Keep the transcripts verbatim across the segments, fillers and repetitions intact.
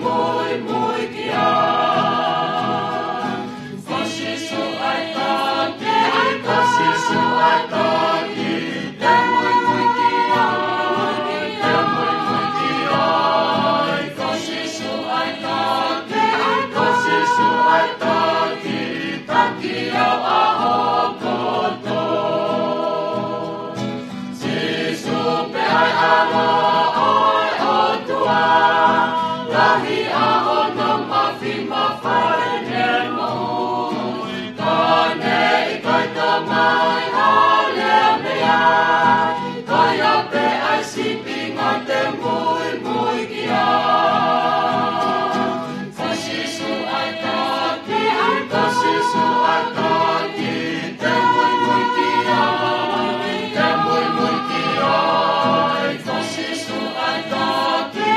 Muimui ki ai. Ko Sīsū ʻaitaki, ko Sīsū ʻaitaki, te muimui ki ai, te muimui ki ai. Ko Sīsū ʻaitaki, ko Sīsū ʻaitaki, taki au ʻaho kotoa. Sīsū pē ʻa e ʻAlo ʻo e ʻOtua, lahi ʻa hono mafi mo fai ne moʻui. Ka ne ʻikai toe mai ha lea mei ai, ko ia pē ʻa e sīpinga te muimui ki ai. Ko Sīsū ʻaitaki, ko Sīsū ʻaitaki, te muimui ki ai, te muimui ki ai. Ko Sīsū ʻaitaki,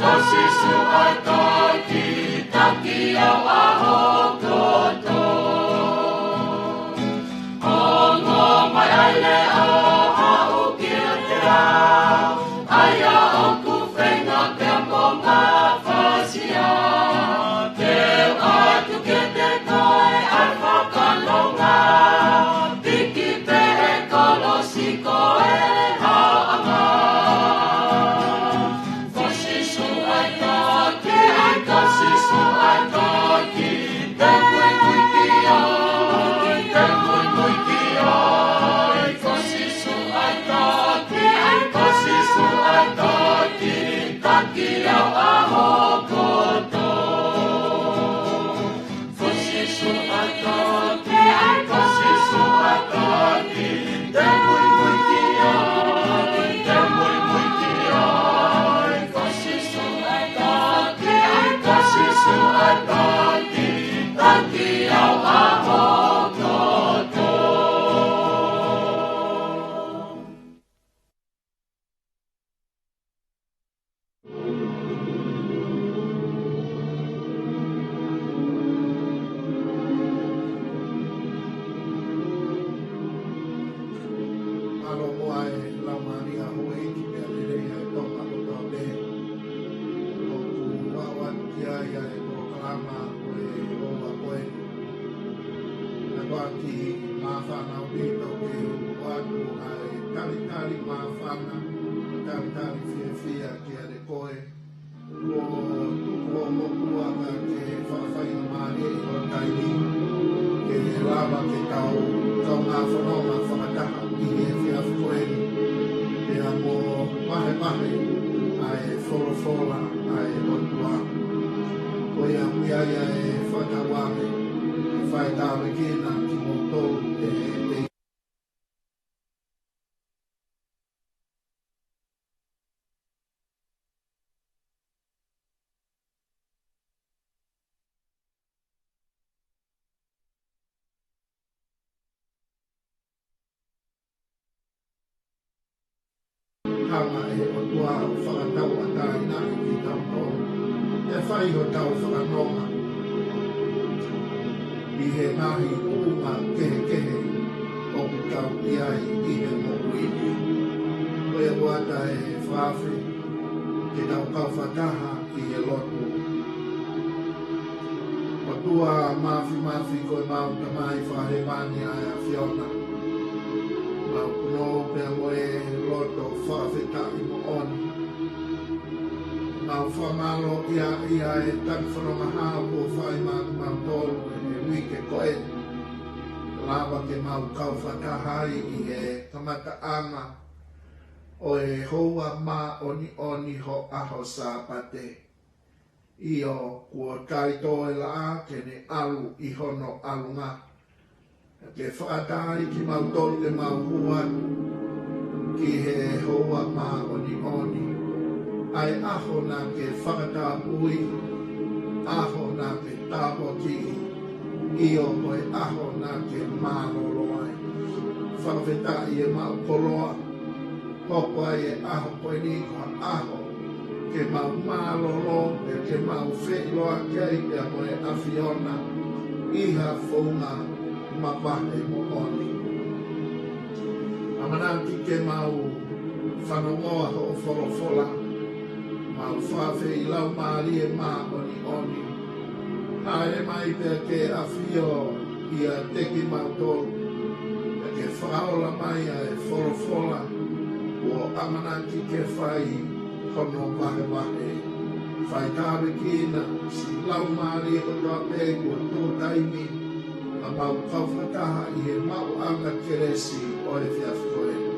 ko Sīsū ʻaitaki, taki au ʻaho kotoa. Ongo mai ʻa e leʻo, haʻu kiate au, ʻa ia ʻoku feinga pea mo mafasia. Te u ʻatu kiate koe ʻa e fakanonga, piki pē he kolosi ko e haoʻanga. Ko Sīsū ʻaitaki, ko Sīsū ʻaitaki, te muimui ki ai, te muimui ki ai. Ko Sīsū ʻaitaki, ko Sīsū ʻaitaki, taki au ʻaho kotoa. Ko Sīsū ʻaitaki, ko Sīsū ʻaitaki, te muimui ki ai, te muimui ki ai. Ko Sīsū ʻaitaki, ko Sīsū ʻaitaki, taki au ʻaho kotoa. Mālō muʻa e Laumālie ʻo e ʻEiki, pea lelei ʻa e Tonga kotoa pē. ʻOku ou ʻoatu ki ai ʻa e polokalama ko e ʻOua Ko Eni. Naʻá ku ʻosi māfana ʻaupito ke u ʻoatu ʻa e talitali māfana, talitali fiefia kiate koe. Kuo tuku hoʻo motuʻa ke fakafaingamālie ʻi hoʻo taimi ke lava ke tau kaungā fononga fakataha ʻi he efiafi ko eni, pea mo vahevahe ʻa e folofola ʻa e ʻOtua. Ko ia ʻoku ʻi ai ʻa e fakatauange ke fai tāpuekina kimoutolu ʻe he ʻEiki. Hanga ʻe he ʻOtua ʻo fakatauʻatāinaʻi kitautolu, ʻe fai hotau fakanonga ʻi he ngaahi tuʻunga kehekehe ʻoku tau ʻi ai ʻi he moʻui ni. Ko ia ʻoku ʻatā ʻe he faafe ke tau kau fakataha ʻi he lotu. ʻOtua Māfimafi, ko ʻemau Tamai fakahēvani ʻa e ʻAfiona, mau punou pea mo e loto fakafetaʻi moʻoni. Mau fakamālō ʻia ʻi he tanu fononga hao kuo fai maʻa kimautolu ʻi he uike ko eni, lava ke mau kau fakataha ai ʻi he kamataʻanga ʻo e houa māʻoniʻoni, ho ʻaho Sāpate. ʻIo, kuo taitō e laʻā ke ne ʻalu ʻi hono ʻalunga. Ke fakataha ai kimautolu ke mau hū atu ki he houa māʻoniʻoni, ʻa e ʻaho naʻá ke fakatapui, ʻaho naʻá ke tāpuakiʻi, ʻio, ko e ʻaho naʻá ke mālōlō ai. Fakafetaʻi ʻemau koloa, hoko ai e ʻaho ko eni ko ha ʻaho ke mau mālōlō, pea ke mau feʻiloaki ai pea mo e ʻAfiona ʻi ha founga mavahe moʻoni. ʻAmanaki ke mau fanongoa hoʻo folofola, Mau fakaafeʻi Laumālie Māʻoniʻoni, hāʻele mai pea ke ʻafio ʻiate kimautolu, pea ke fakaola mai ʻa e folofola kuo ʻamanaki ke fai hono vahevahe. Fai tāpuekina siʻi laumālie kotoa pē kuo tuʻu taimi, ka mau kau fakataha ʻi he maʻuʻanga kelesi ʻo e efiafi ko eni.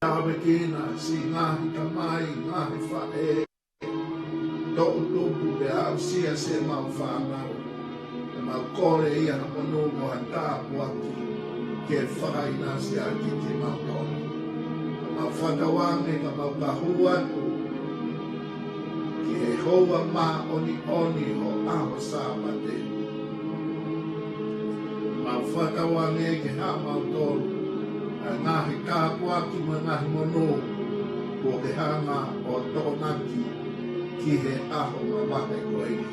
Tāpuekina siʻi ngaahi tamai, ngaahi faʻē, toʻutupu pea aʻusia siʻemau fānau. Pea mau kole ia ha monū mo ha tāpuaki ke fakaʻinasi ʻaki kimautolu. Mau fakatauange ka mau ka hū atu ki he houa māʻoniʻoni ʻo e ʻaho Sāpate. Mau fakatauange ke hā mautolu ʻa e ngaahi tāpuaki mo e ngaahi monū kuo ke hanga ʻo tokonaki ki he ʻaho mavahe ko eni.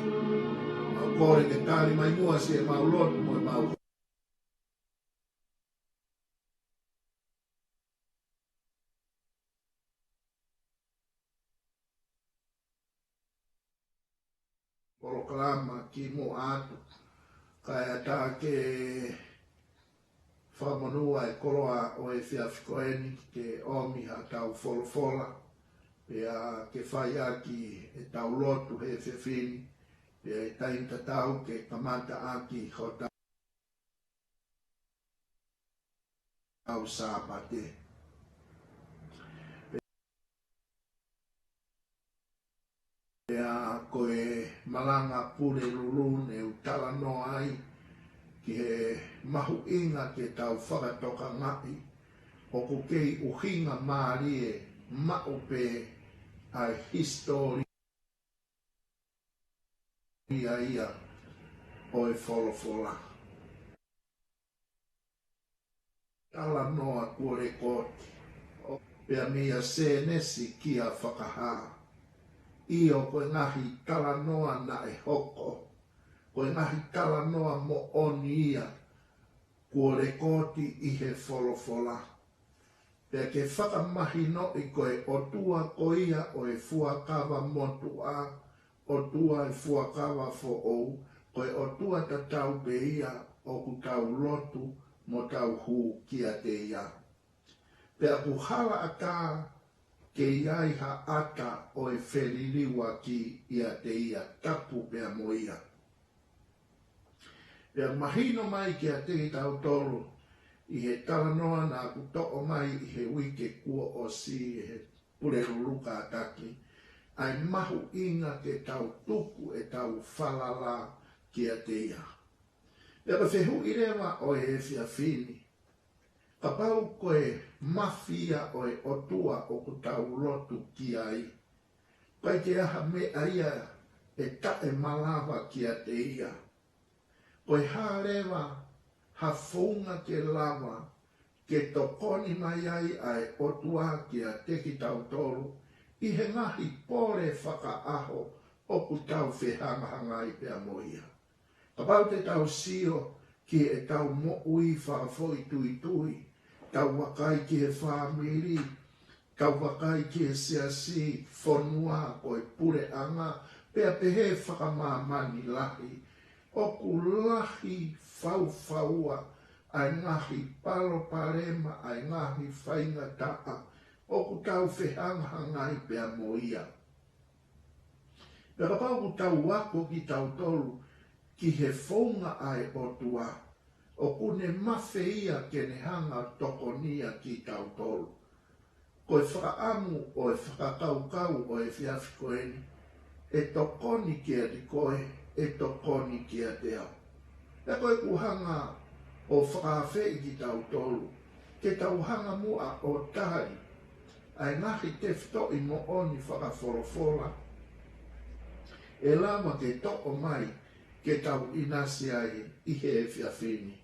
Mau kole ke tali mai muʻa siʻemau lotu mo ʻemau polokalama kimuʻa atu, kae ʻatā ke fakamonū ʻa e koloa ʻo e efiafi ko eni ke ʻomi haʻatau folofola, pea ke fai ʻaki ʻetau lotu he efiafi ni, pea ʻi he taimi tatau ke kamata ʻaki hotau ʻaho Sāpate. Pea ko e malanga Pulelulu ne u talanoa ai ki he mahuʻinga ke tau fakatokangaʻi ʻoku kei ʻuhinga mālie maʻu pē ʻa e hisitōlia ia ʻo e folofola. Talanoa kuo lekooti, ʻo pea meia Sēnesi kia Fakahā. ʻIo, ko e ngaahi talanoa naʻe hoko, ko e ngaahi talanoa moʻoni ia kuo lekooti ʻi he folofola. Pea ke fakamahinoʻi ko e ʻOtua ko ia ʻo e fuakava motuʻa, ʻOtua e fuakava foʻou, ko e ʻOtua tatau pē ia ʻoku tau lotu mo tau hū kiate ia. Pea ʻoku hala ʻatā ke ʻi ai ha ʻata ʻo e feliliuaki ʻiate ia, tapu pea mo ia. Pea mahino mai kiate kitautolu ʻi he talanoa naʻa ku toʻo mai ʻi he uike kuo ʻosi ʻi he Pulelulu kātaki, ʻa e mahuʻinga ke tau tuku ʻetau falala kiate ia. Pea ko e fehuʻi leva ʻo e efiafi ni, kapau ko e mafia ʻo e ʻOtua ʻoku tau lotu ki ai, ʻikai ke ʻi ai ha meʻa ia ʻe taʻemalava kiate ia. Ko e hā leva ha founga ke lava ke tokoni mai ai ʻa e ʻOtua kiate kitautolu ʻi he ngaahi pole fakaʻaho ʻoku tau fehangahangai pea mo ia. Kapau te tau sio ki heʻetau moʻui fakafoʻituitui, tau vakai ki he fāmili, tau vakai ki he siasi, fonua, ko e puleʻanga, pea pehē fakamāmani lahi, ʻoku lahi faufaua ʻa e ngaahi palopalema, ʻa e ngaahi faingataʻa ʻoku tau fehangahangai pea mo ia. Pea kapau ʻoku tau ako kitautolu ki he founga ʻa e ʻOtua, ʻoku ne mafeia ke ne hanga tokonia kitautolu. Ko e fakaʻamu ʻo e fakakaukau ʻo e efiafi ko eni, ʻe tokoni kiate koe, ʻe tokoni kiate au. Pea ko ʻeku hanga ʻo fakaafeʻi kitautolu ke tau hanga muʻa ʻo tali ʻa e ngaahi tefitoʻi moʻoni fakafolofola ʻe lava ke toʻo mai ke tau ʻinasi ai ʻi he efiafi ni.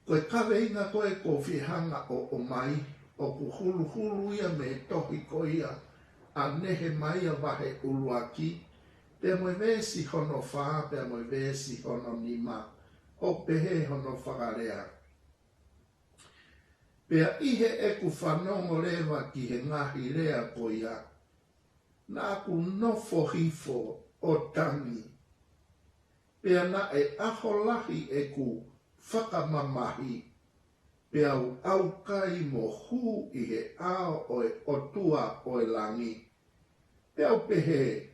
Ko e kaveinga ko ē ʻoku ou fie hanga ʻo ʻomai, ʻoku huluhulu ia mei he tohi ko ia ʻa Nehemaia vahe ʻuluaki, pea mo e veesi hono fā, pea mo e veesi hono nima, ʻoku pehē hono fakalea. Pea ʻi heʻeku fanongo leva ki he ngaahi lea ko ia, naʻa ku nofo hifo ʻo tangi. Pea naʻe ʻaho lahi ʻeku fakamamahi, peá u ʻaukai mo hū ʻi he ʻao ʻo e ʻOtua ʻo e langi, peá u pehē,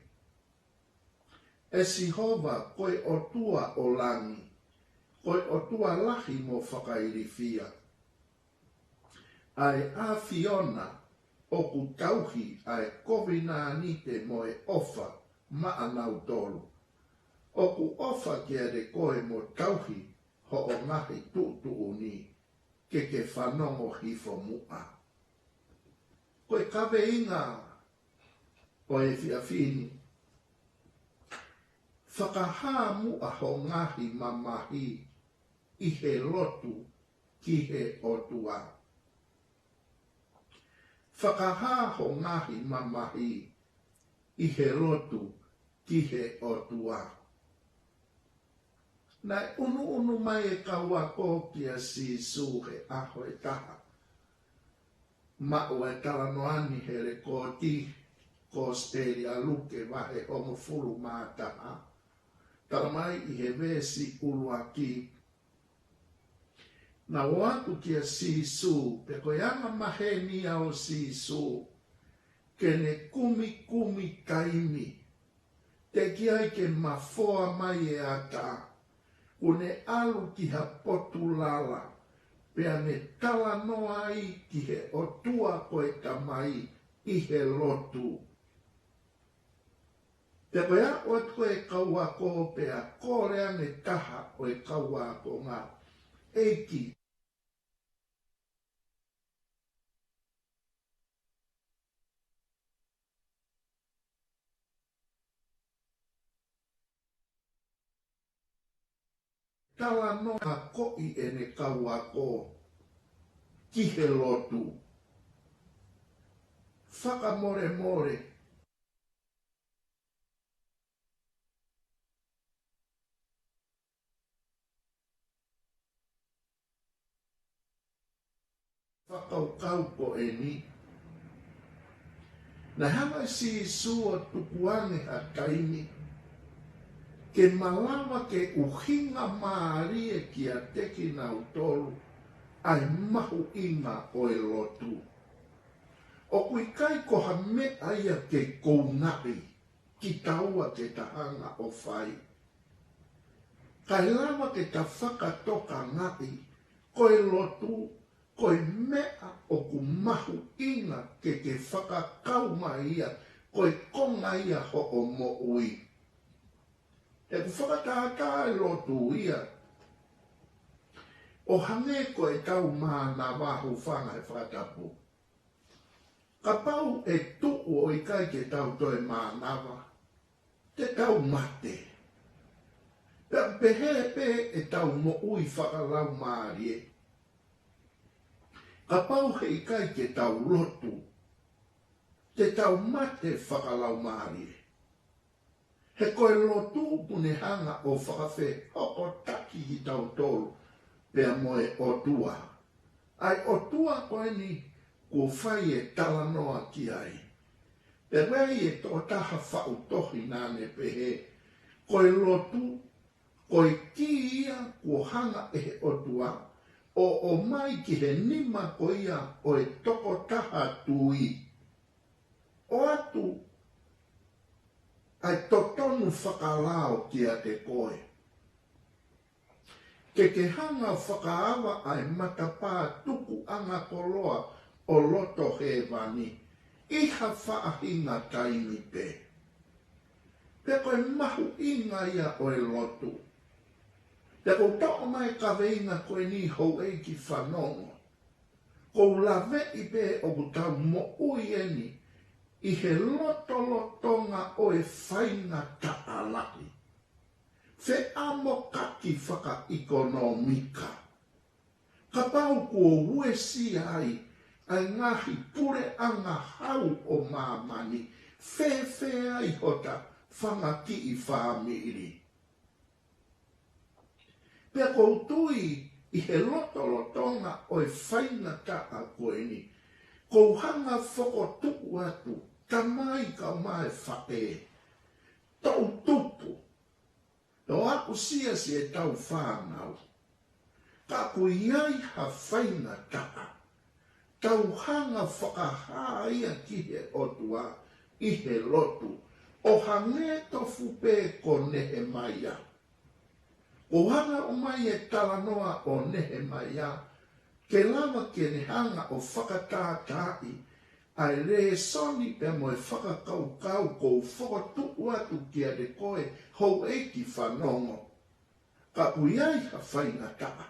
ʻE Sihova, ko e ʻOtua ʻo langi, ko e ʻOtua lahi mo fakailifia, ʻa e ʻAfiona, ʻoku tauhi ʻa e kovinānite mo e ʻofa maʻanautolu. ʻOku ʻofa kiate koe mo tauhi hoʻo ngaahi tuʻutuʻuni, ke ke fanongo hifo muʻa. Ko e kaveinga ʻo e efiafi ni, fakahā muʻa ho ngaahi mamahi ʻi he lotu ki he ʻOtua. Fakahā ho ngaahi mamahi ʻi he lotu ki he ʻOtua. Naʻe ʻunuʻunu mai e kau ako kia Sīsū he ʻaho ʻe taha. Maʻu e talanoa ni he lekooti Kosipeli ʻa Luke vahe hongofulu mā taha. Tala mai ʻi he veesi ʻuluaki, naʻe ʻoatu kia Sīsū, pe ko e anga maheni ia ʻo Sīsū, ke ne kumikumi taimi, teʻeki ai ke mafoa mai e ata, kuo ne ʻalu ki ha potu lala, pea ne talanoa ai ki he ʻOtua ko e Tamai ʻi he lotu. Pea ko e aʻu atu ko ē kau ako pea kole ange taha ʻo e kau ākonga, ʻEiki, talanoa ko ē ʻene kau ako ki he lotu. Fakamolemole. Fakakaukau ko eni. Naʻe hanga ʻe Sīsū ʻo tukuange ha taimi ke malava ke ʻuhinga mālie kiate kinautolu ʻa e mahuʻinga ʻo e lotu. ʻOku ʻikai ko ha meʻa ia ke kounaʻi kitaua ke ta hanga ʻo fai. Kae lava ke ta fakatokangaʻi, ko e lotu, ko e meʻa ʻoku mahuʻinga ke ke fakakau mai ia, ko e konga ia hoʻo moʻui. He ʻoku fakatātā e lotu ia, ʻo hangē ko ʻetau mānava, hūfanga he fakatapu. Kapau ʻe tuʻu ʻo ʻikai ke tau toe mānava, te tau mate. Pea pehē pē ʻetau moʻui fakalaumālie. Kapau he ʻikai ke tau lotu, te tau mate fakalaumālie. He ko e lotu ʻoku ne hanga ʻo fakafehokotaki kitautolu pea mo e ʻOtua. ʻA e ʻOtua ko eni kuo fai e talanoa ki ai. Pea ʻi he tokotaha faʻu tohi naʻa ne pehē, ko e lotu, ko e kī ia kuo hanga ʻe he ʻOtua ʻo ʻomai ki he nima ko ia ʻo e tokotaha tui. ʻOatu ʻa e totonu fakalao kiate koe. Ke ke hanga fakaava ʻa e matapā tukuʻanga koloa ʻo loto hēvani ʻi ha faʻahinga taimi pē. Pea ko e mahuʻinga ia ʻo e lotu. Pea ʻoku ou toʻo mai e kaveinga ko eni houʻeiki fanongo. ʻOku ou laveʻi pē ʻoku tau moʻui eni ʻi he lotolotonga ʻo e faingataʻa lahi. Feʻamokaki fakaʻekonōmika. Kapau kuo uesia ai ʻa e ngaahi puleʻanga hau ʻo māmani, fēfē ai hota fanga kiʻi fāmili. Pea ʻoku ou tui ʻi he lotolotonga ʻo e faingataʻa ko eni, ʻoku ou hanga ʻo fokotuʻu atu, tamai kae ʻumaʻā e faʻē, toʻu tupu, ʻo aʻusia siʻetau fānau. Ka ʻoku ʻi ai ha faingataʻa, tau hanga ʻo fakahā ia ki he ʻOtua ʻi he lotu, ʻo hangē tofu pē ko Nehemaia. ʻOku hanga ʻo ʻomai e talanoa ʻo Nehemaia, ke lava ke ne hanga ʻo fakatātaaʻi ʻa e lēsoni pea mo e fakakaukau ʻoku ou fokotuʻu atu kiate koe, houʻeiki fanongo. Ka ʻoku ʻi ai ha faingataʻa,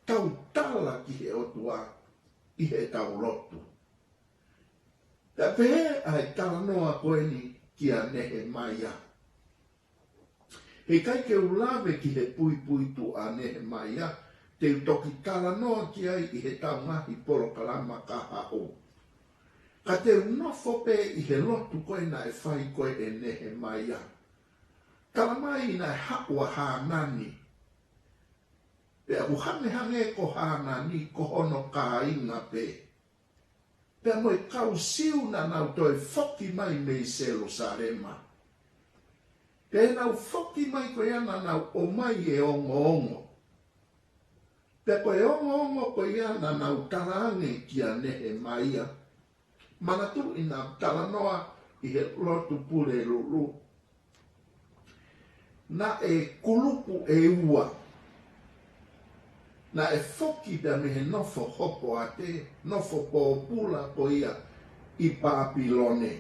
tau tala ki he ʻOtua ʻi heʻetau lotu. Pea pehē ʻa e talanoa ko eni kia Nehemaia. Heʻikai ke u lave ki he puipuituʻa ʻa Nehemaia, te u toki talanoa ki ai ʻi heʻetau ngaahi polokalama kahaʻu. Ka te u nofo pē ʻi he lotu ko ē naʻe fai ko ē ʻe Nehemaia. Talamai naʻe haʻu ʻa Hānani. Pea ʻoku hangehangē ko Hānani ko hono kāinga pē, pea mo e kau Siu naʻa nau toe foki mai mei Selusalema. Pea ʻi heʻenau foki mai ko ia naʻa nau ʻomai e ongoongo. Pea ko e ongoongo ko ia naʻa nau talaange kia Nehemaia. Manatuʻi naʻa ku talanoa ʻi he lotu Pulelulu, naʻe kulupu ʻe ua naʻe foki pea mei he nofo hopoate, nofo pōpula ko ia ʻi Pāpilone.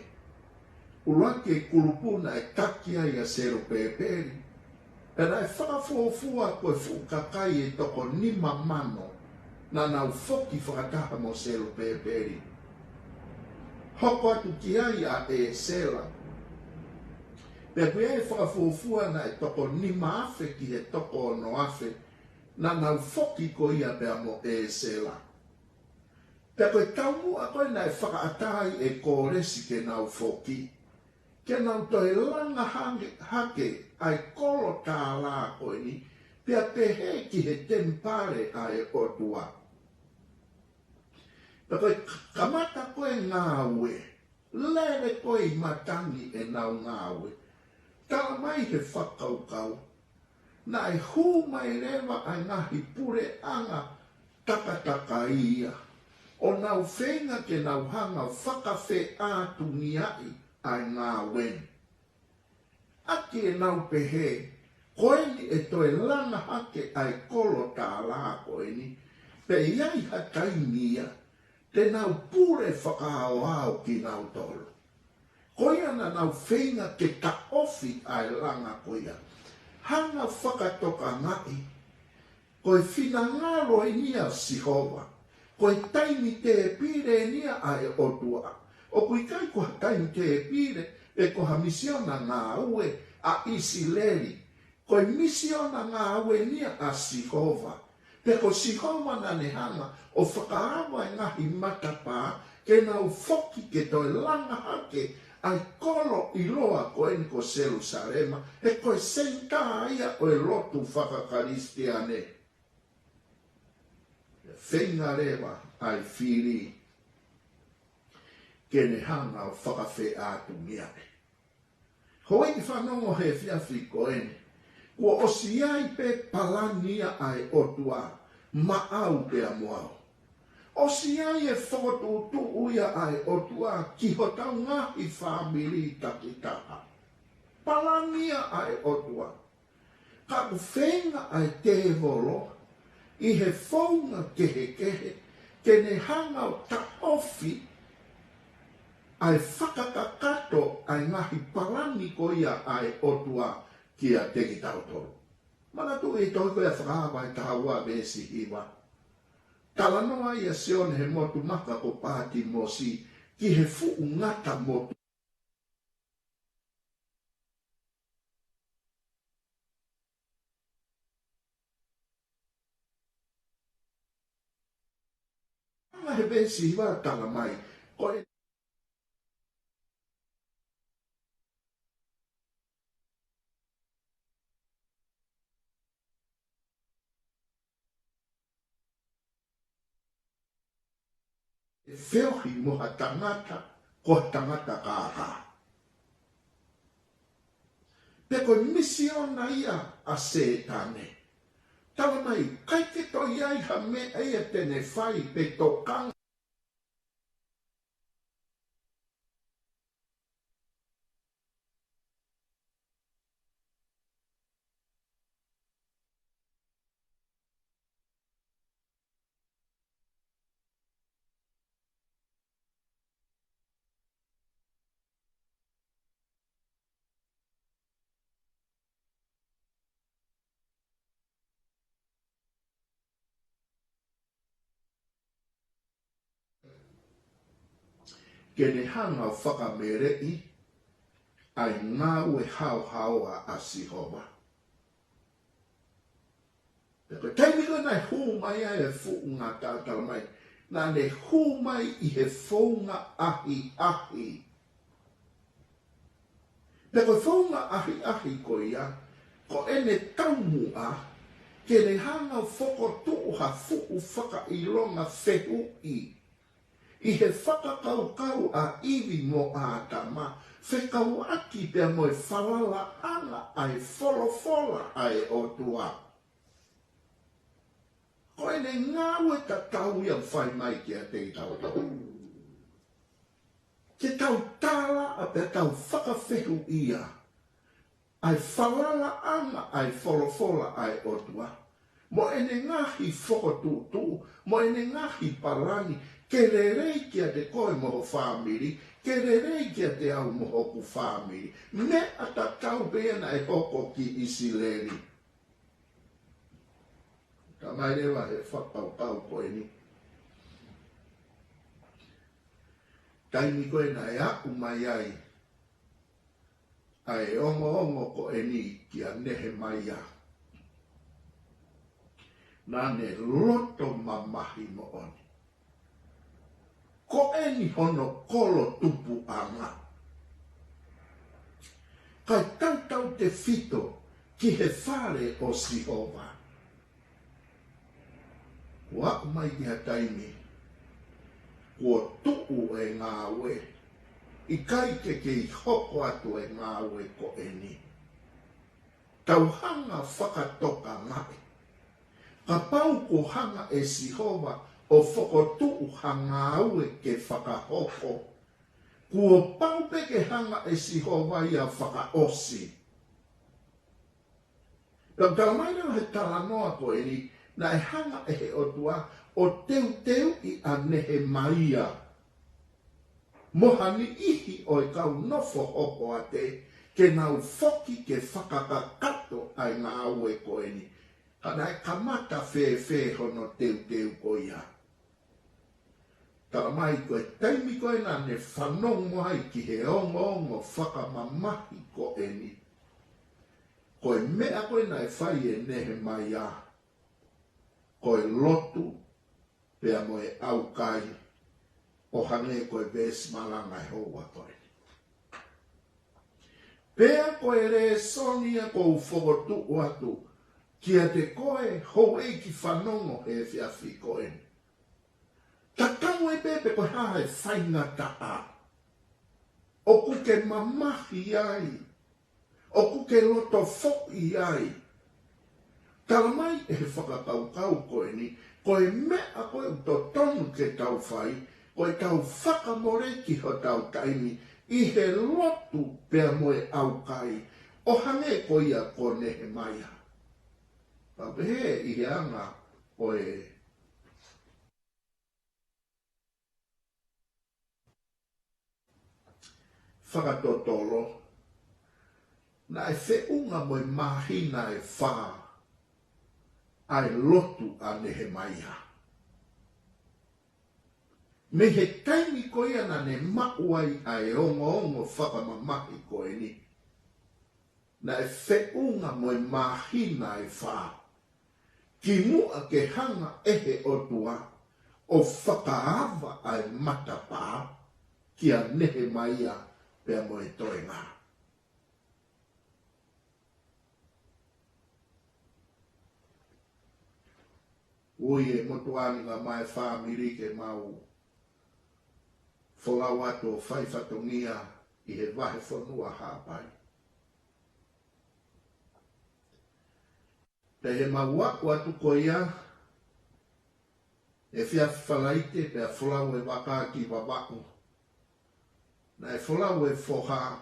ʻUluaki e kulupu naʻe taki ai ʻa Selupēpeli. Pea naʻe fakafuofua ko e fuʻu kakai ʻe toko nima mano naʻa nau foki fakataha mo Selupēpeli. Hoko atu ki ai ʻa ʻEsela. Pea ʻoku ʻi ai e fakafuofua naʻe toko nima afe ki he toko ono afe naʻa nau foki ko ia pea mo ʻEsela. Pea ko e taumuʻa ko ē naʻe fakaʻatā ai ʻe Kōlesi ke nau foki, ke nau toe langa hake, hake ʻa e kolo tālā ko eni, pea pehē ki he temipale ʻa e ʻOtua. Pea ko e kamata ko ē ngāue, lele ko ē ʻi matangi ʻenau ngāue, talamai he fakakaukau, naʻe hū mai leva ʻa e ngaahi puleʻanga takatakai ia, ʻo nau feinga ke nau hanga ʻo fakafeʻātungiaʻi ʻa e ngāue ni. ʻAki ʻenau pehē, ko eni ʻe toe langa hake ʻa e kolo tālā ko eni, pea ʻi ai ha taimi ia te nau pule fakaaoao kinautolu. Ko ia naʻa nau feinga ke taʻofi ʻa e langa ko ia. Hanga ʻo fakatokangaʻi, ko e finangalo eni ia ʻo Sihova. Ko e taimi tēpile eni ia ʻa e ʻOtua. ʻOku ʻikai ko ha taimi tēpile pe ko ha misiona ngāue ʻa ʻIsileli. Ko e misiona ngāue eni ia ʻa Sihova. Pea ko Sihova naʻa ne hanga ʻo fakaava e ngaahi matapā ke nau foki ke toe langa hake ʻa e kolo ʻiloa ko eni ko Selusalema, he ko e senitā ia ʻo e lotu fakakalisitiane. Feinga leva ʻa e fili ke ne hanga ʻo fakafeʻātungiaʻi. Houʻeiki fanongo, he efiafi ko eni, kuo ʻosi ʻi ai pē palani ia ʻa e ʻOtua maʻau pea mo au. ʻOsi ʻi ai e fokotuʻutuʻu ia ʻa e ʻOtua ki hotau ngaahi fāmili takitaha. Palani ia ʻa e ʻOtua. Ka ʻoku feinga ʻa e tēvolo ʻi he founga kehekehe ke ne hanga ʻo taʻofi ʻa e fakakakato ʻa e ngaahi palani ko ia ʻa e ʻOtua kiate kitautolu. Manatuʻi e tohi ko ia Fakahā vahe taha ua veesi hiva. Talanoa ai ʻa Sione he motu maka ko Pātimosi ki he fuʻu ngata motu. Anga he veesi hiva, talamai, ko e feohi mo ha tangata, ko ha tangata kākā. Pea ko e misiona ia ʻa Sētane. Talamai, ʻikai ke toe ʻi ai ha meʻa ia te ne fai pe tokanga ke ne hanga ʻo fakameleʻi ʻa e ngāue haohaoa ʻa Sihova. Pea ko e taimi ko ē naʻe hū mai ai e fuʻu ngata, talamai, naʻa ne hū mai ʻi he founga ʻahiʻahi. Pea ko e founga ʻahiʻahi ko ia, ko ʻene taumuʻa ke ne hanga ʻo fokotuʻu ha fuʻu fakaʻilonga fehuʻi ʻi he fakakaukau ʻa ʻIvi mo ʻĀtama, fekauʻaki pea mo e falalaʻanga ʻa e folofola ʻa e ʻOtua. Ko ʻene ngāue tatau ia ʻoku fai mai kiate kitautolu. Ke tau tālaʻa pea tau fakafehuʻia ʻa e falalaʻanga ʻa e folofola ʻa e ʻOtua, mo ʻene ngaahi fokotuʻutuʻu, mo ʻene ngaahi palani, ke lelei kiate koe mo ho fāmili, ke lelei kiate au mo hoku fāmili. Meʻa tatau pē ia naʻe hoko ki ʻIsileli. Talamai leva he fakakaukau ko eni, taimi ko ē naʻe aʻu mai ai ʻa e ongoongo ko eni kia Nehemaia, naʻa ne loto mamahi moʻoni. Ko eni hono kolo tupuʻanga. Kae tautautefito ki he fale ʻo Sihova. Kuo aʻu mai ki ha taimi kuo tuʻu e ngāue, ʻikai ke kei hoko atu e ngāue ko eni. Tau hanga fakatokangaʻi, kapau kuo hanga ʻe Sihova ʻo fokotuʻu ha ngāue ke fakahoko, kuo pau pē ke hanga ʻe Sihova ia ʻo fakaʻosi. Pea talamai leva he talanoa ko eni, naʻe hanga ʻe he ʻOtua ʻo teuteuʻi ʻa Nehemaia mo ha niʻihi ʻo e kau nofo hokoate ke nau foki ke fakakakato ʻa e ngāue ko eni. Ka naʻe kamata fēfē hono teuteu ko ia? Talamai ko e taimi ko ē naʻa ne fanongo ai ki he ongoongo fakamamahi ko eni, ko e meʻa ko ē naʻe fai ʻe Nehemaia, ko e lotu pea mo e ʻaukai, ʻo hangē ko e veesi malanga ʻi he houa ko eni. Pea ko e lēsoni ia ʻoku ou fokotuʻu atu kiate koe houʻeiki fanongo he efiafi ko eni. Tatau ai pē pe ko e hā e faingataʻa ʻoku ke mamahi ai, ʻoku ke loto foʻi ai. Talamai ʻe he fakakaukau ko eni, ko e meʻa ko ē ʻoku totonu ke tau fai, ko ʻetau fakamoleki hotau taimi ʻi he lotu pea mo e ʻaukai, ʻo hangē ko ia ko Nehemaia. Pea pehē ʻi he anga ʻo e fakatotolo, naʻe feʻunga mo e māhina ʻe fā ʻa e lotu ʻa Nehemaia. Mei he taimi ko ia naʻa ne maʻu ai ʻa e ongoongo fakamamahi ko eni, naʻe feʻunga mo e māhina ʻe fā kimuʻa ke hanga ʻe he ʻOtua ʻo fakaava ʻa e matapā kia Nehemaia pea mo e toenga. Ui e motuʻa ni ka mai fāmili ke mau folau atu ʻo fai fatongia ʻi he vahefonua Haʻapai. Pea ʻi heʻemau aʻu atu ko ia, efiafi Falaite pea folau e vaka ki Vavaʻu. Naʻe folau e foha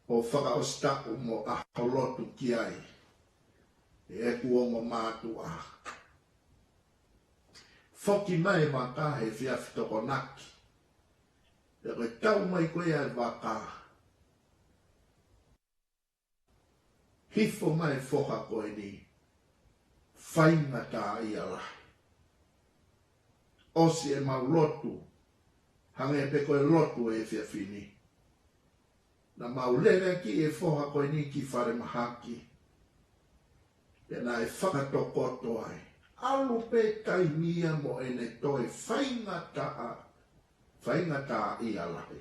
ʻo fakaʻosi taʻu mo ʻaho lotu ki ai ʻe heʻeku ongo mātuʻa. Foki mai e vaka he efiafi Tokonaki. Pea ko e tau mai ko ia e vaka, hifo mai e foha ko eni, faingataʻaʻia lahi. ʻOsi ʻemau lotu, hangē pē ko e lotu e efiafi ni, naʻa mau lele ki he foha ko eni ki falemahaki. Pea naʻe fakatokoto ai, ʻalu pē taimi ia mo ʻene toe faingataʻa, faingataʻaʻia lahi.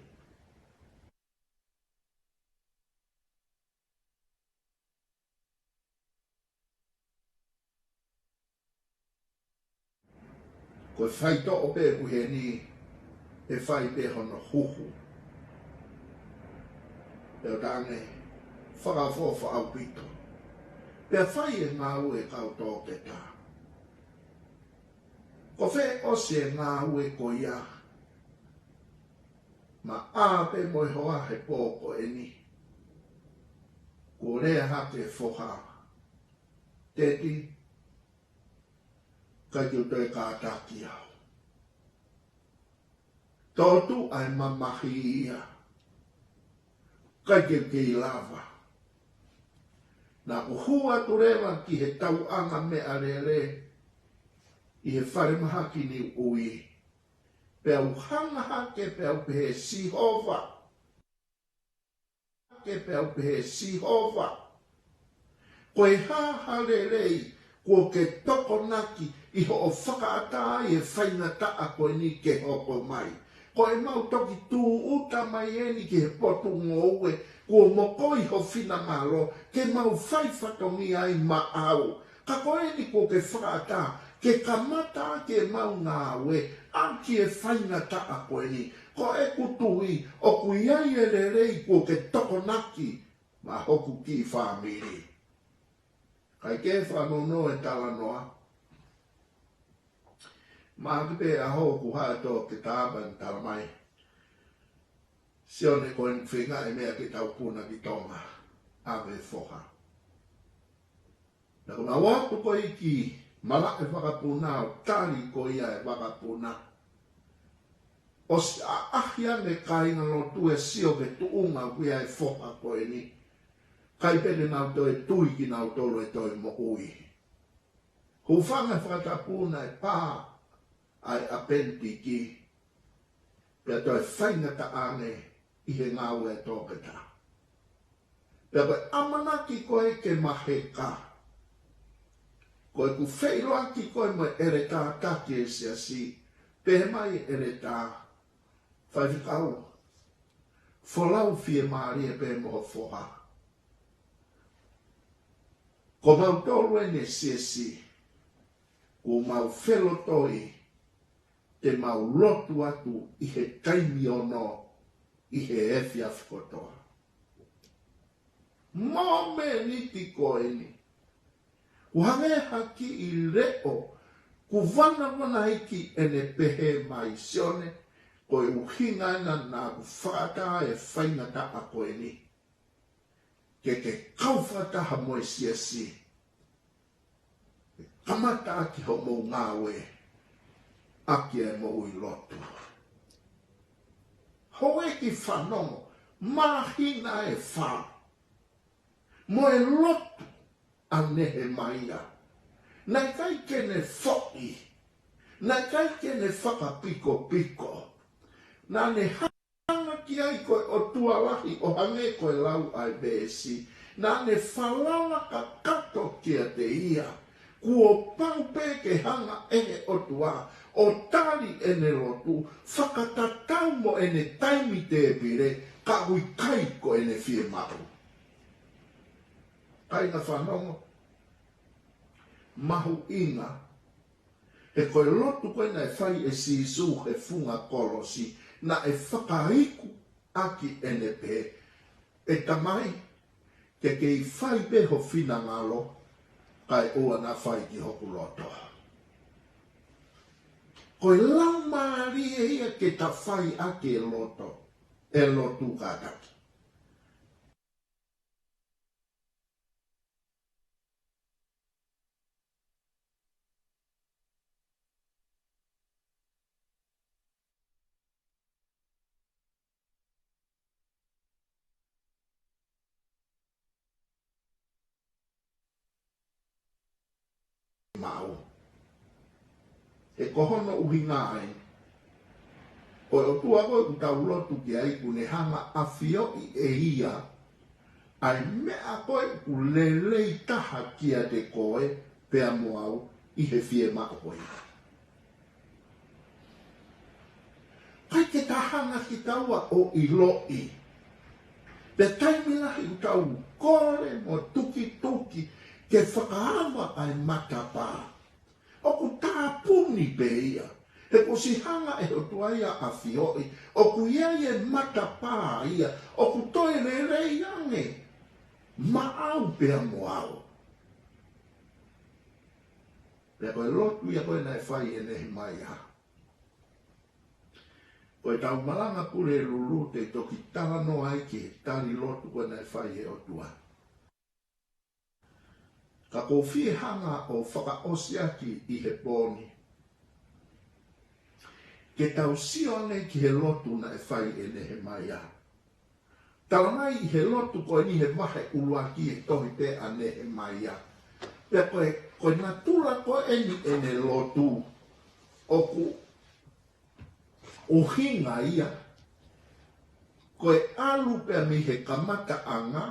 Ko e faitoʻo pē ʻoku ʻi heni, ʻe fai pē hono huhu. Pea ʻoku tangi, fakaʻofoʻofa ʻaupito. Pea fai e ngāue e kau toketā. Ko fē ʻosi e ngāue ko ia, maʻa pē mo e hoa he pō ko eni, kuo lea hake e foha, Teti, ʻikai ke u toe kātaki au. Tōtuʻa e mamahi ia, ʻikai ke u kei lava. Naʻa ku hū atu leva ki he tauʻanga meʻalele ʻi he falemahaki ni ʻo ui. Pea u hanga hake pea u pehē, Sihova, ke pea u pehē, Sihova, ko e hā ha lelei kuo ke tokonaki ʻi hoʻo fakaʻatā ai e faingataʻa ko eni ke hoko mai? Ko ʻemau toki tūʻuta mai eni ki he potungāue, kuo mokoi ho finangalo ke mau fai fatongia ai maʻau. Ka ko eni kuo ke fakaʻatā ke kamata ʻaki ʻemau ngāue ʻaki e faingataʻa ko eni. Ko ʻeku tui ʻoku ʻi ai e lelei kuo ke tokonaki maʻa hoku kiʻi fāmili. Kae ke fanongo e talanoa. Mahalo pē ʻaho ʻoku haʻu e toketā pea ne tala mai, Sione, ko eni feinga e meʻa ke tau puna ki Tonga. ʻAve e foha. Naʻa ku ʻalu atu ko ē ki malaʻe vakapuna ʻo tali ko ia e vakapuna. ʻOsi ʻaʻahi ange kāingalotu e sio ki he tuʻunga ʻoku ʻi ai e foha ko eni. ʻIkai pē ke nau toe tui kinautolu ʻe toe moʻui. Hūfanga he fakatapu naʻe pā ʻa e ʻapenitiki, pea toe faingataʻa ange ʻi he ngāue e toketā. Pea ko e ʻamanaki ko ē ke maheka, ko ʻeku feʻiloaki ko ē mo e ʻeletā taki e siasi, pehē mai e ʻeletā, Faifekau, folau fiemālie pē mo ho foha. Ko mautolu eni e siasi, kuo mau felotoi, te mau lotu atu ʻi he taimi ono ʻi he efiafi kotoa. Mōmeniti ko eni, ʻoku hangē ha kiʻi leʻo, kuo vanavanaiki ʻene pehē mai, Sione, ko e ʻuhinga ena naʻa ku fakaʻatā e faingataʻa ko eni, ke ke kau fakataha mo e siasi, kamata ʻaki hoʻomou ngāue ʻaki e moʻui lotu. Houʻeiki fanongo, māhina ʻe fā, mo e lotu ʻa Nehemaia. Naʻe ʻikai ke ne foʻi, naʻe ʻikai ke ne fakapikopiko. Naʻa ne hanga ki ai ko e ʻOtua lahi ʻo hangē ko e lau ʻa e veesi. Naʻa ne falala kakato kiate ia. Kuo pau pē ke hanga ʻe he ʻOtua ʻo tali ʻene lotu, fakatatau mo ʻene taimi tēpile, ka ʻoku ʻikai ko ʻene fiemaʻu. Kāinga fanongo, mahuʻinga He ko e lotu ko ē naʻe fai ʻe Sīsū he funga kolosi, naʻe fakaiku ʻaki ʻene pehē, ʻE Tamai, ke kei fai pē ho finangalo, kae ʻoua naʻa fai ki hoku loto. Ko e laumālie ia ke ta fai ʻaki e loto, e lotu kātaki. Maʻu. He ko hono ʻuhinga ia, ko e ʻOtua ko ē ʻoku tau lotu ki ai, ʻoku ne hanga ʻo ʻafioʻi ʻe ia ʻa e meʻa ko ē ʻoku lelei taha kiate koe pea mo au ʻi he fiemaʻu ko ia. ʻIkai ke ta hanga kitaua ʻo ʻiloʻi. Pea taimi lahi ʻoku tau kole mo tukituki ke fakaava ʻa e matapā. ʻOku tāpuni pē ia. He kuo ʻosi hanga ʻe he ʻOtua ia ʻo ʻafioʻi ʻoku ʻi ai e matapā ia ʻoku toe lelei ange maʻau pea mo au. Pea ko e lotu ia ko ē naʻe fai ʻe Nehemaia. Ko ʻetau malanga Pulelulu te u toki talanoa ai ki he tali lotu ko ē naʻe fai ʻe he ʻOtua. Ka ʻoku ou fie hanga ʻo fakaʻosi ʻaki ʻi he pō ni, ke tau sio ange ki he lotu naʻe fai ʻe Nehemaia. Talamai ʻi he lotu ko eni he vahe ʻuluaki e tohi pē ʻa Nehemaia. Pea ko e, ko e natula ko eni ʻene lotu, ʻoku ʻuhinga ia ko e ʻalu pea mei he kamataʻanga,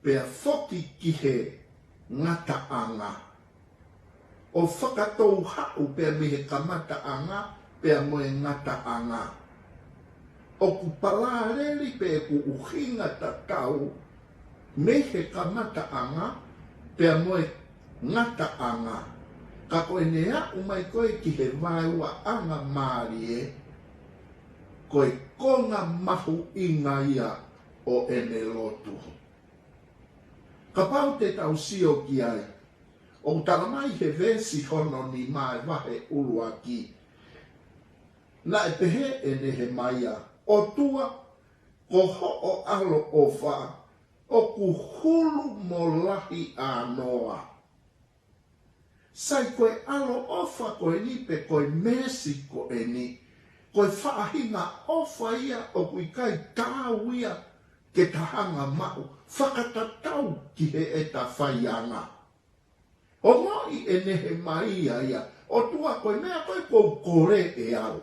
pea foki ki he ngataʻanga. ʻO fakatou haʻu pea mei he kamataʻanga, pea mo e ngataʻanga. ʻOku palāleli pē ʻoku ʻuhinga tatau mei he kamataʻanga, pea mo e ngataʻanga. Ka ko ʻene aʻu mai ko ē ki he vaeuaʻanga mālie, ko e konga mahuʻinga ia ʻo ʻene lotu. Kapau te tau sio ki ai, ʻoku talamai he veesi hono nima e vahe ʻuluaki. Naʻe pehē ʻe Nehemaia, ʻOtua, ko hoʻo ʻaloʻofa ʻoku hulu mo lahi ʻānoa. Sai ko e ʻaloʻofa ko eni pe ko e meesi ko eni, ko e faʻahinga ʻofa ia ʻoku ʻikai taau ia ke ta hanga maʻu fakatatau ki heʻeta faianga. Ongoʻi ʻe Nehemaia ia, ʻOtua ko e meʻa ko ē ʻoku ou kole ʻe au,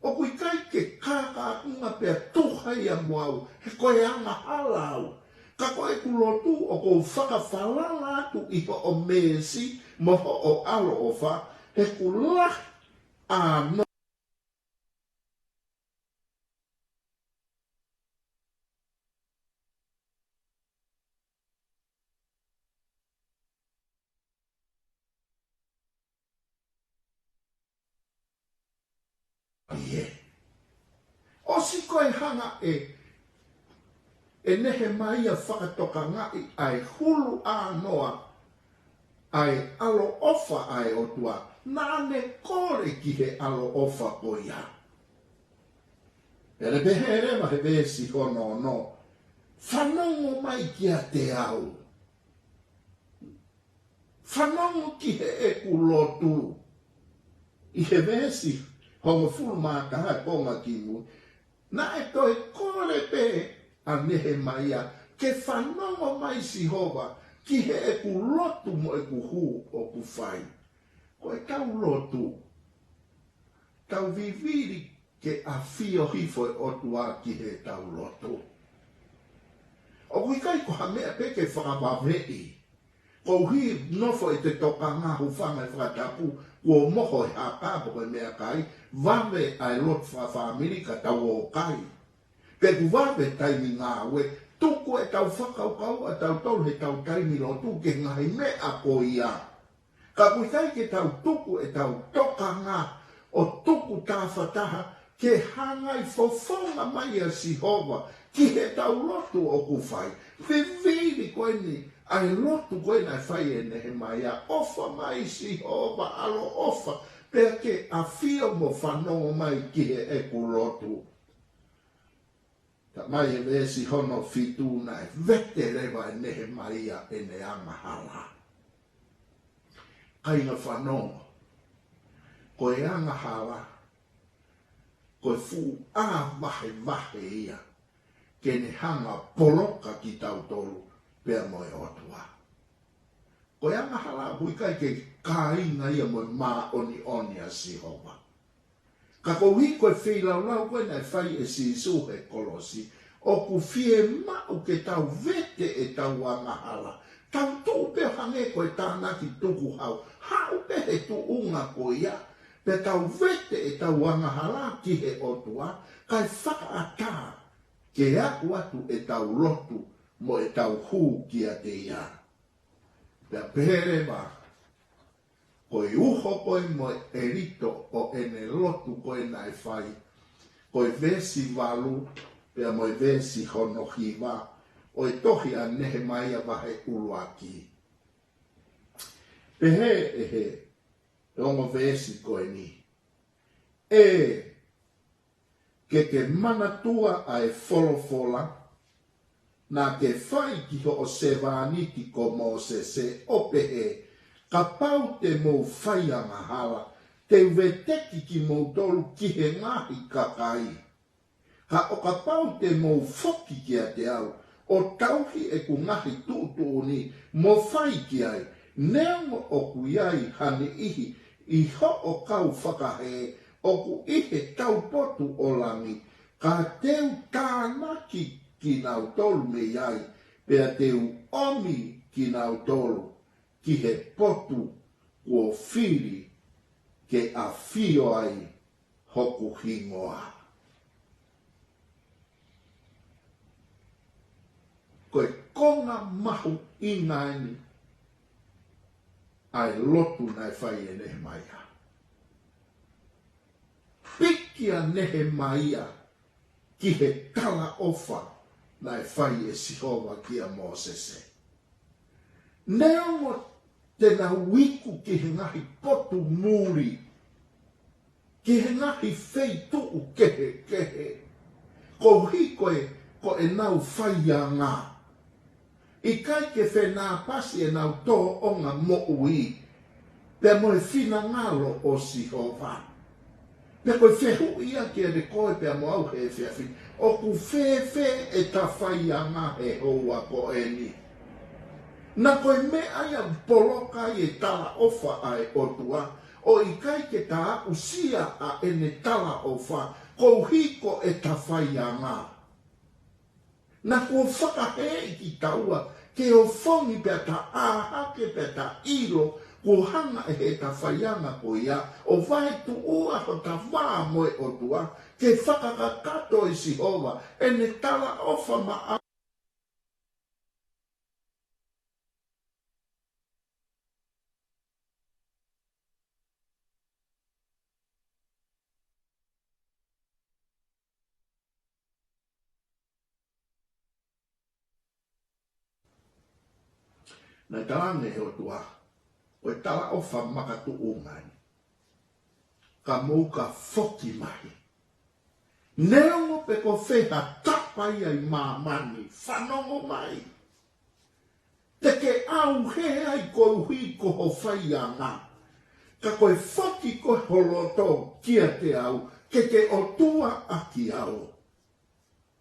ʻoku ʻikai ke kākākunga pea tuha ia mo au, he ko e angahala au. Ka ko ʻeku lotu ʻoku ou fakafalala atu ʻi hoʻo meesi mo hoʻo ʻaloʻofa, he ʻoku lahi ʻānoa. ʻIo. ʻOsi ko e hanga ʻe, ʻe Nehemaia fakatokangaʻi ʻa e hulu ʻānoa ʻa e ʻaloʻofa ʻa e ʻOtua, naʻa ne kole ki he ʻaloʻofa ko ia. Pea ne pehē leva he veesi hono ono, Fanongo mai kiate au. Fanongo ki heʻeku lotu. ʻI he veesi hongofulu mā taha konga kimui, naʻe toe kole pē ʻa Nehemaia ke fanongo mai Sihova ki heʻeku lotu mo ʻeku hū ʻoku fai. Ko ʻetau lotu, tau vivili ke ʻafio hifo e ʻOtua ki heʻetau lotu. ʻOku ʻikai ko ha meʻa pē ke fakavaveʻi. Koeʻuhi nofo ʻete tokanga, hūfanga he fakatapu, kuo moho e haka pe ko e meʻakai, vave ʻa e lotu fakafāmili ka tau ō kai. Pe ʻoku vave taimi ngāue, tuku ʻetau fakakaukau ʻatautolu heʻetau taimi lotu ki he ngaahi meʻa ko ia. Ka ʻoku ʻikai ke tau tuku ʻetau tokanga ʻo tuku tafataha ke hanga ʻo fofonga mai ʻa Sihova ki heʻetau lotu ʻoku fai. Vivili ko eni ʻa e lotu ko ē naʻe fai ʻe Nehemaia, ʻofa mai Sihova, ʻaloʻofa, pea ke ʻafio mo fanongo mai ki heʻeku lotu. Talamai ʻe he veesi hono fitu naʻe vete leva ʻe Nehemaia ʻene angahala. Kāinga fanongo, ko e angahala, ko e fuʻu ʻā vahevahe ia ke ne hanga ʻo poloka kitautolu pea mo e ʻOtua. Ko e angahala ʻoku ʻikai ke kāinga ia mo e māʻoniʻoni ʻa Sihova. Ka koeʻuhi ko e feilaulau ko ē naʻe fai ʻe Sīsū he kolosi, ʻoku fiemaʻu ke tau vete ʻetau angahala. Tau tuʻu pē ʻo hangē ko e tānaki tukuhau. Haʻu pē he tuʻunga ko ia, pea tau vete ʻetau angahala ki he ʻOtua, kae fakaʻatā ke aʻu atu ʻetau lotu mo ʻetau hū kiate ia. Pea pehē leva, ko e uho ko ē mo e ʻelito ʻo ʻene lotu ko ē naʻe fai, ko e veesi valu pea mo e veesi hono hiva ʻo e tohi ʻa Nehemaia vahe ʻuluaki. Pehē ʻe he ongo veesi ko eni, ʻE, ke ke manatua ʻa e folofola naʻa ke fai ki hoʻo sevāniti ko Mōsese ʻo pehē, Kapau te mou fai angahala, te u veteki kimoutolu ki he ngaahi kakai. Ka ʻo kapau te mou foki kiate au, ʻo tauhi ʻeku ngaahi tuʻutuʻuni mo fai ki ai, neongo ʻoku ʻi ai ha niʻihi ʻi hoʻo kau fakahē ʻoku ʻi he taupotu ʻo langi, ka te u tānaki kinautolu mei ai, pea te u ʻomi kinautolu ki he potu kuo fili ke ʻafio ai hoku hingoa. Ko e konga mahuʻinga eni ʻa e lotu naʻe fai ʻe Nehemaia. Piki ʻa Nehemaia ki he talaʻofa naʻe fai ʻe Sihova kia Mōsese. Neongo te nau iku ki he ngaahi potu muli, ki he ngaahi feituʻu kehekehe, koeʻuhi ko e, ko ʻenau faianga, ʻikai ke fenāpasi ʻenau tōʻonga moʻui pea mo e finangalo ʻo Sihova. Pea ko e fehuʻi ia kiate koe pea mo au he efiafi ni, ʻoku fēfē ʻeta faianga he houa ko eni? Naʻa ko e meʻa ia ʻoku poloka ai e talaʻofa ʻa e ʻOtua, ʻo ʻikai ke ta aʻusia ʻa ʻene talaʻofa koeʻuhi ko ʻeta faianga. Naʻa kuo fakahēʻi kitaua ke ofongi pea ta ʻā hake pea ta ʻilo kuo hanga ʻe heʻeta faianga ko ia ʻo vaetuʻua hota vā mo e ʻOtua, ke fakakakato ʻe Sihova ʻene talaʻofa maʻa Naʻe talaange ʻe he ʻOtua, ko e talaʻofa makatuʻunga eni, ka mou ka foki mai. Neongo pe ko fē ha tapa ia ʻi māmani, fanongo mai. Te ke ʻauhē ai koeʻuhi ko ho faianga. Ka ko e foki ko ē ho loto kiate au, ke ke ʻOtua ʻaki au.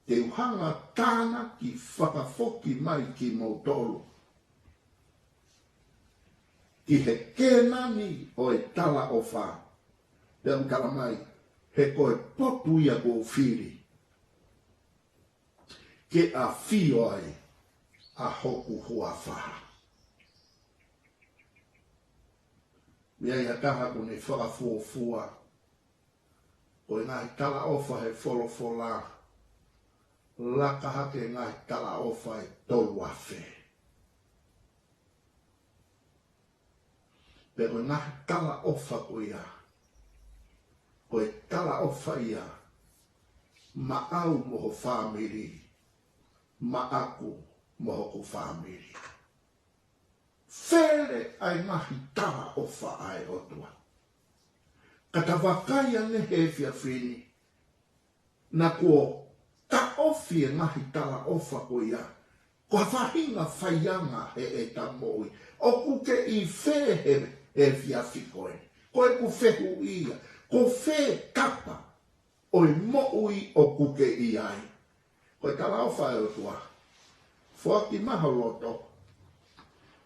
Te u hanga ʻo tānaki fakafoki mai kimoutolu ki he Kēnani ʻo e talaʻofa. Pea ʻoku talamai, he ko e potu ia kuo u fili ke ʻafio ai ʻa hoku huafa. Meʻa ia ʻa e taha ʻoku ne fakafuofua ko e ngaahi talaʻofa he folofola, laka hake ngaahi talaʻofa ʻe tolu afe. Pea ko e ngaahi talaʻofa ko ia, ko e talaʻofa ia maʻau mo ho fāmili, maʻaku mo hoku fāmili. Fele ʻa e ngaahi talaʻofa ʻa e ʻOtua. Ka ta vakai ange he efiafi ni, naʻa kuo taʻofi e ngaahi talaʻofa ko ia, ko ha faʻahinga faianga heʻeta moʻui. ʻOku ke ʻi fē he, he efiafi ko eni? Ko ʻeku fehuʻi ia, ko fē kapa ʻo e moʻui ʻoku ke ʻi ai? Ko e talaʻofa ʻa e ʻOtua, foaki mai ho loto,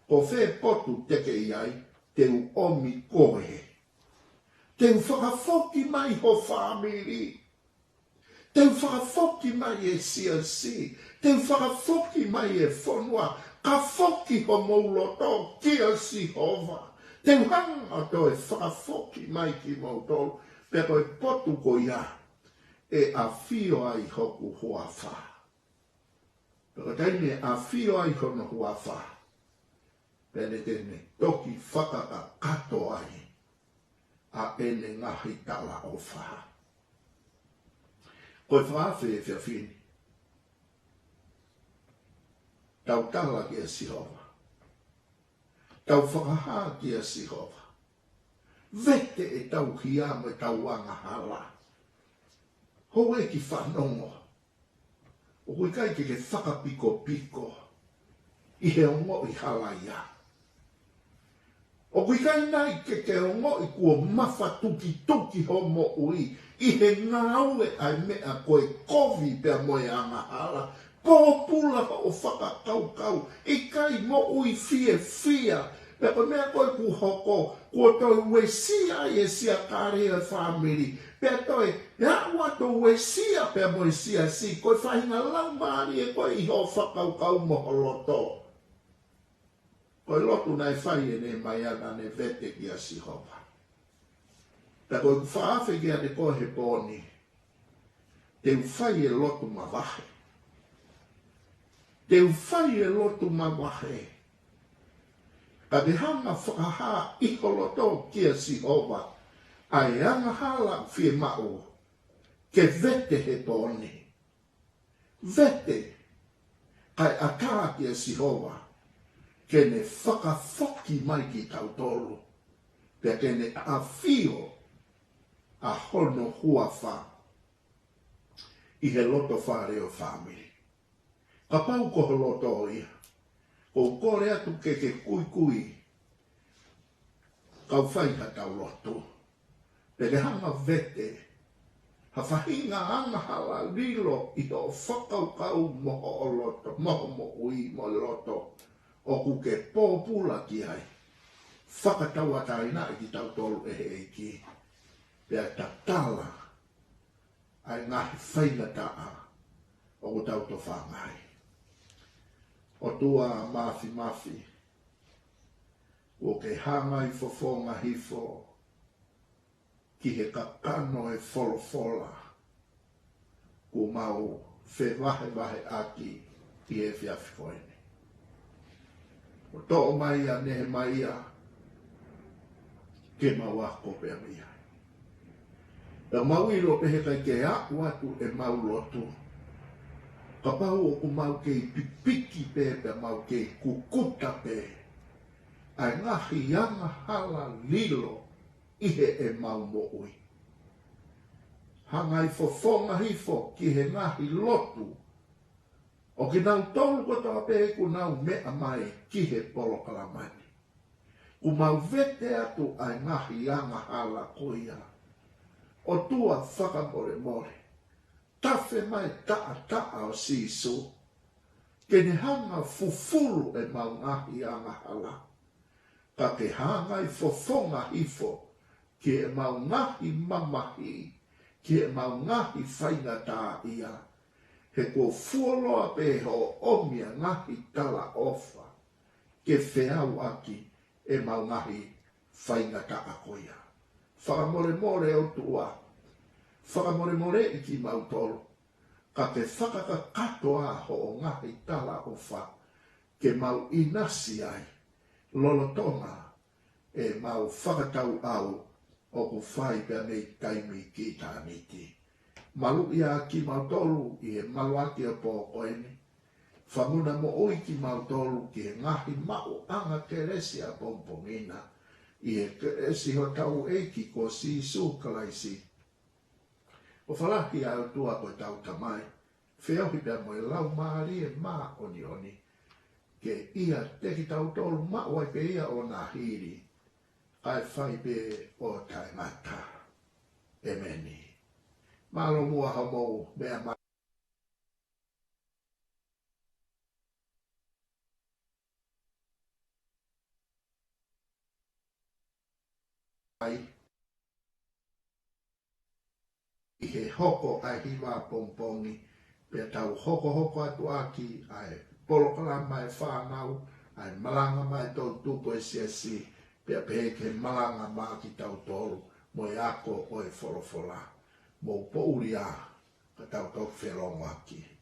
ko fē potu te ke ʻi ai, te u ʻomi koe. Te u fakafoki mai ho fāmili. Te u fakafoki mai e siasi. Te u fakafoki mai e fonua. Ka foki homou loto kia Sihova. Te u hanga ʻo toe fakafoki mai kimoutolu. Pea ko e potu ko ia ʻe ʻafio ai hoku huafa. Pea ko e taimi ʻe ʻafio ai hono huafa, pea ne te ne toki fakakakato ai ʻa ʻene ngaahi talaʻofa. Ko e fakaafe he efiafi ni, tau tala kia Sihova. Tau fakahā kia Sihova. Vete ʻetau hia mo ʻetau angahala. Houʻeiki fanongo, ʻoku ʻikai ke ke fakapikopiko ʻi he ongoʻi hala ia. ʻOku ʻikai nai ke ke ongoʻi kuo mafatukituki hoʻo moʻui ʻi he ngāue ʻa e meʻa ko e kovi pea mo e angahala. Pōpula hoʻo fakakaukau, ʻikai moʻui fiefia. Pea ko e meʻa ko ē kuo hoko, kuo toe uesia ai e siakale ʻo e fāmili. Pea toe aʻu atu ʻo uesia pea mo e siasi, ko e faʻahinga laumālie ko ē ʻi hoʻo fakakaukau mo ho loto. Ko e lotu naʻe fai ʻe Nehemaia, naʻa ne vete kia Sihova. Pea ko ʻeku fakaafe kiate koe he pō ni, te u fai e lotu mavahe. Te u fai e lotu mavahe. Ka ke hanga ʻo fakahā ʻi ho loto kia Sihova ʻa e angahala ʻoku fiemaʻu ke vete he pō ni. Vete, kae ʻatā kia Sihova ke ne fakafoki mai kitautolu, pea ke ne ʻafio ʻa hono huafa ʻi he loto fale ʻo e fāmili. Kapau ko ho loto ia, ʻoku ou kole atu ke ke kuikui, kau fai haʻatau lotu. Pea ke hanga ʻo vete ha faʻahinga angahala lilo ʻi hoʻo fakakaukau mo ho loto, mo ho moʻui mo e loto ʻoku ke pōpula ki ai. Fakatauʻatāinaʻi kitautolu ʻe he ʻEiki. Pea ta tala ʻa e ngaahi faingataʻa ʻoku tau tofanga ai. ʻOtua Māfimafi, kuo ke hanga ʻo fofonga hifo ki he kakano ʻo e folofola kuo mau fevahevaheʻaki ʻi he efiafi ko eni. ʻO toʻo mai ʻa Nehemaia ke mau ako pea mei ai. Pea mau ʻilo pē he ʻikai ke aʻu atu ʻemau lotu, kapau ʻoku mau kei pipiki pē, pea mau kei kukuta pē ʻa e ngaahi angahala lilo ʻi heʻemau moʻui. Hanga ʻo fofonga hifo ki he ngaahi lotu ʻo kinautolu kotoa pē kuo nau meʻa mai ki he polokalama ni. Kuo mau vete atu ʻa e ngaahi angahala ko ia. ʻOtua fakamolemole, tafe mai taʻataʻa ʻo Sīsū ke ne hanga ʻo fufulu ʻemau ngaahi angahala. Ka ke hanga ʻo fofonga hifo ki heʻemau ngaahi mamahi, ki heʻemau ngaahi faingataʻaʻia. He kuo fuoloa pē hoʻo ʻomi ʻa e ngaahi talaʻofa ke feʻauaki ʻemau ngaahi faingataʻa ko ia. Fakamolemole ʻOtua, fakamolemoleʻi kimautolu, ka ke fakakakato ʻa hoʻo ngaahi talaʻofa ke mau ʻinasi ai, lolotonga ʻemau fakatauʻau ʻoku fai pea mei taimi ki ʻitāniti. Maluʻi ā kimautolu ʻi he maluʻaki ʻo e pō ko eni. Fanguna moʻui kimautolu ki he ngaahi maʻuʻanga kelesi ʻapongipongi na, ʻi he kelesi hotau ʻEiki ko Sīsū Kalaisi. ʻOfa lahi ʻa e ʻOtua ko ʻetau Tamai, feohi pea mo e Laumālie Māʻoniʻoni, ke ʻiate kitautolu maʻu ai pē ia ʻo nahiri, ʻa e fai pē ʻo taʻengata. ʻEmeni. Mālō muʻa hoʻomou meʻa mai. Ai. ʻI he hoko ʻa e hiva ʻapongipongi, pea tau hokohoko atu ʻaki ʻa e polokalama ʻa e fānau, ʻa e malanga maʻa e toʻutupu ʻo e siasi, pea pehē ki he malanga maʻa kitautolu, mo e ako ʻo e folofola. Mou poʻuli ā, ka tau toki felōngoaki.